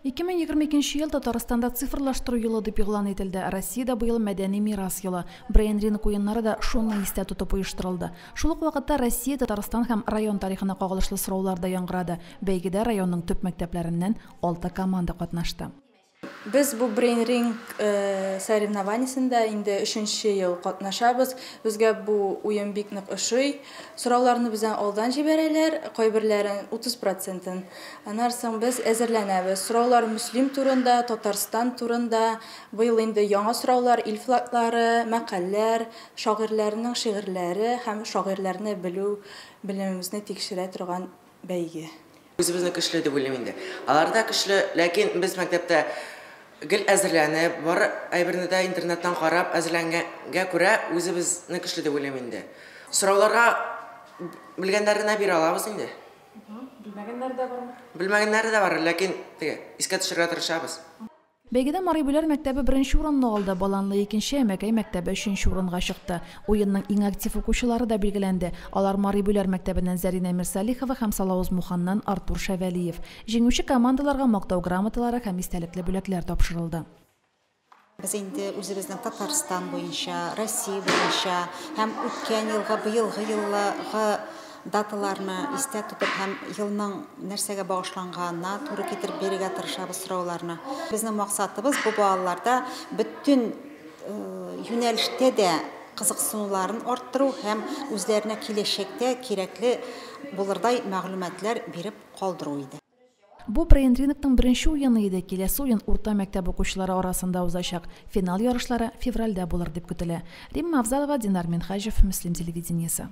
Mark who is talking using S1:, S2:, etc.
S1: 2022 ел Татарстанда цифрлаштыру елы дип игълан ителде. Россиядә быел мәдәни мирас елы. Брейн-ринг уеннары да шуны истә тотып оештырылды. Шул ук вакытта Россия, Татарстан һәм район тарихына кагылышлы сораулар да яңгырады. Бәйгедә районның төп мәктәпләреннән 6 команда катнашты.
S2: Без бу брейн-ринг соревнованиесендә инде 3нче ел катнашабыз. Безгә бу уен бик нык ошый. Сорауларны бездән алдан җибәрәләр, кайберләрен 30%-ын. Аннан соң без әзерләнәбез. Сораулар Мөслим турында, Татарстан турында. Быел инде яңа сораулар, ил флаглары, мәкальләр, шагыйрьләрнең шигырьләре һәм шагыйрьләрне белү, белемебезне тикшерә торган бәйге.
S3: Үзебезне көчле дип уйлыйм инде. Алар да көчле, ләкин без мәктәптә гел әзерләнеп, бар әйберне дә интернеттан карап әзерләнгәнгә күрә үзебезне көчле дип уйлыйм инде. Сорауларга белгәннәренә бирә алабыз инде.
S2: Белмәгәннәре дә бармы?
S3: Белмәгәннәре дә бар, ләкин теге искә төшерергә тырышабыз.
S1: Бәйгедә Мари Бүләр мәктәбе беренче урынны алды, Баланлы икенче, Әмәкәй мәктәбе өченче урынга чыкты. Уенның иң актив укучылары да билгеләнде. Алар Мари Бүләр мәктәбеннән Зәринә Мирсалихова һәм Салавыз Муханнан Артур Шәвәлиев. Җиңүче командаларга мактау грамоталары һәм истәлекле бүләкләр тапшырылды.
S4: Без инде үзебезнең Татарстан буенча, Россия буенча һәм үткән елгы, быелгы елгы даталарны истә тотып һәм елның нәрсәгә багышланганына туры китереп бирергә тырышабыз сорауларны. Безнең максатыбыз бу балаларда бөтен юнәлештә дә кызыксынуларын арттыру һәм үзләренә киләчәктә кирәкле булырдай мәгълүматлар биреп калдыру иде.
S1: Бу брейн-рингның беренче уены иде. Киләсе уен урта мәктәп укучылары арасында узачак. Финал ярышлары февральдә булыр дип көтелә. Римма Авзалова, Динар Минхаҗев, Мөслим телевидениесе.